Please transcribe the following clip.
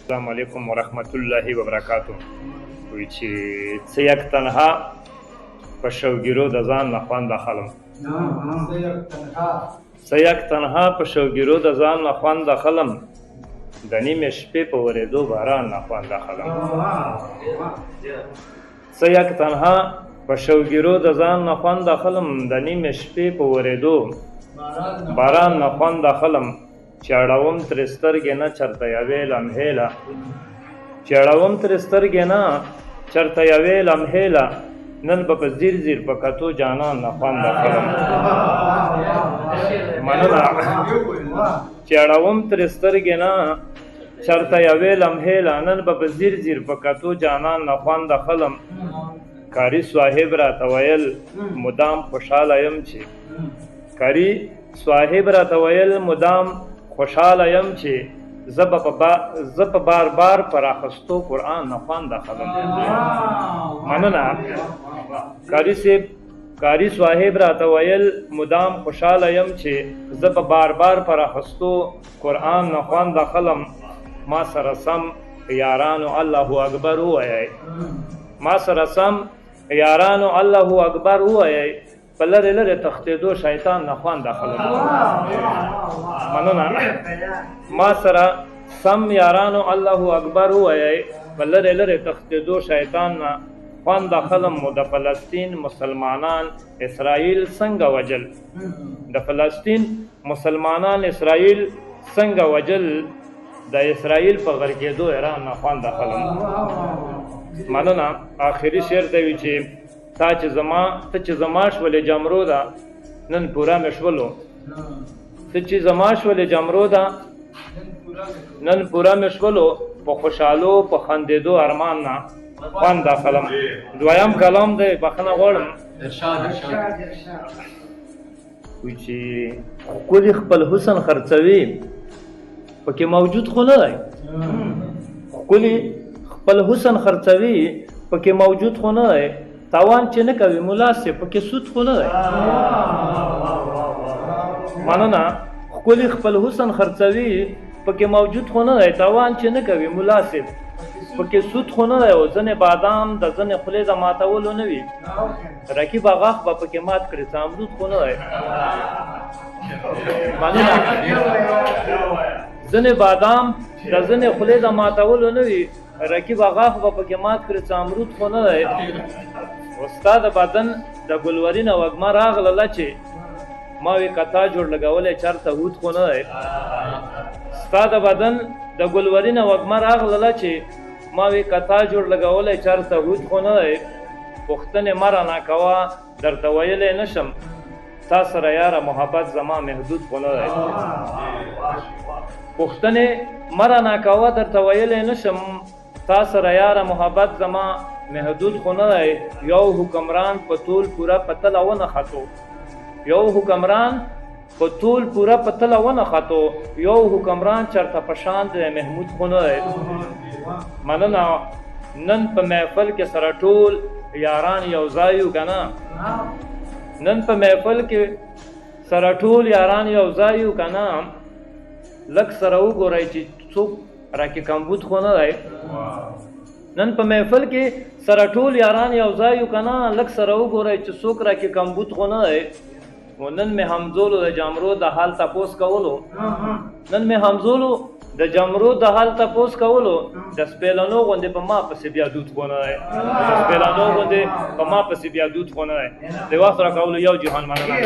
السلام علیکم ورحمت الله وبرکاتو. وی چې څه یک تنها په شوګیرو د ځان نه خوند اخلم، څه یک تنها په شوګیرو د ځان نه خوند اخلم، د نیمې شپې په ورېدو باران نه خوند اخلم. څه یک تنها په شوګیرو د ځان نه خوند اخلم، د نیمې شپې په ورېدو باران نه خوند اخلم. چې اړوم ترې سترګې نه چرته یوې لمحې له، چې اړوم ترې سترګې نه چرته یوې لمحې له، نن به په ځیر ځیر په کتو جانان نه خوند اخلم. مننه. چې اړوم ترې سترګې نه چرته یوې لمحې له، نن به په ځیر ځیر په کتو جانان نه خوند اخلم. قاري صاحب راته ویل مدام خوشحاله یم چې، قاري صاحب راته ویل مدام خوشحاله یم چې، زه په بار بار پر اخستو قرآن نه خوند اخلم. مننه. قاري صاحب، قاري صاحب راته ویل مدام خوشحاله یم چې، زه په بار بار پر اخستو قرآن نه خوند اخلم. ما سره سم یارانو الله اکبر ووایئ، ما سره سم یارانو الله اکبر ووایئ، په لرې لرې تښتېدو شیطان نه خوند اخلم. مننه. ما سره سم یارانو الله اکبر ووایئ، په لرې لرې تښتېدو شیطان نه خوند اخلم. د فلسطین مسلمانان اسرائیل څنګه وجل، د فلسطین مسلمانان اسرائیل څنګه وجل، د اسرائیل په غرقېدو ایران نه خوند اخلم. مننه. آخري شعر دی وي چې تا چې زما، ته چې زما شولې جمرو ده نن پوره مې شولو، ته چې زما شولې جمرو ده نن پوره مې شولو، په خوشحالو په خندېدو ارمان نه خوند اخلم. دویم کلام دی، بخښنه غواړم. وي چې ښکلي خپل حسن خرڅوي پکې موجود خو نه دی، ښکلي خپل حسن خرڅوي پکې موجود خو نه دی، تاوان چې نه کوي ملا صاحب پکې سود خو نه دی. مننه. ښکلي خپل حسن خرڅوي پکې موجود خو نه دی، تاوان چې نه کوي ملا صاحب پکې سود خو نه دی. او ځینې بادام د ځینې خولې د ماتولو نه وي، رقیبه غاښ به پکې مات کړي څه امرود خو نه دی. مننه. ځینې بادام د ځینې خولې د ماتولو نه وي، رقیبه غاښ به پکې مات کړي څه امرود خو نه دی. ستا د بدن د ګلورینه وږمه راغلله چې ما وی کتا جوړ لګولی چرته هوت خو نه دی. ستا د بدن د ګلورینه وږمه راغلله چې ما وی کتا جوړ لګولی چرته هوت خو نه دی. پوښتنې مه رانه کوه درته ویلی نه شم، تا سره یاره محبت زما محدود خو نه دی. پوښتنې مه رانه کوه درته ویلی نه شم، تا سره یاره محبت زما محدود خو نه دی. یو حکمران په تول پوره په تله ونه ختو، یو حکمران په تول پوره په تله ونه ختو، یو حکمران چرته په شان دی محمود خو نه دی. مننه. نن په محفل کې سره ټول یاران یو ځای یو که نه، نن په محفل کې سره ټول یاران یو ځای یو که نه، لږ سره وګورئ چې څوک راکې کمبود خو نه دی. نن په محفل کې سره ټول یاران یو ځای یو که نه، لږ سره وګورئ چې څوک راکې کمبود خو نه دی. و نن مې همزولو د جمرو د حال تپوس کولو، نن مې همزولو د جمرو د حال تپوس کولو، د سپېلنو غوندې په ما پسې بیا دود خو نه دی، د سپېلنو غوندې په ما پسې بیا دود خو نه دی. د وخت راکولو یو جهان مننه.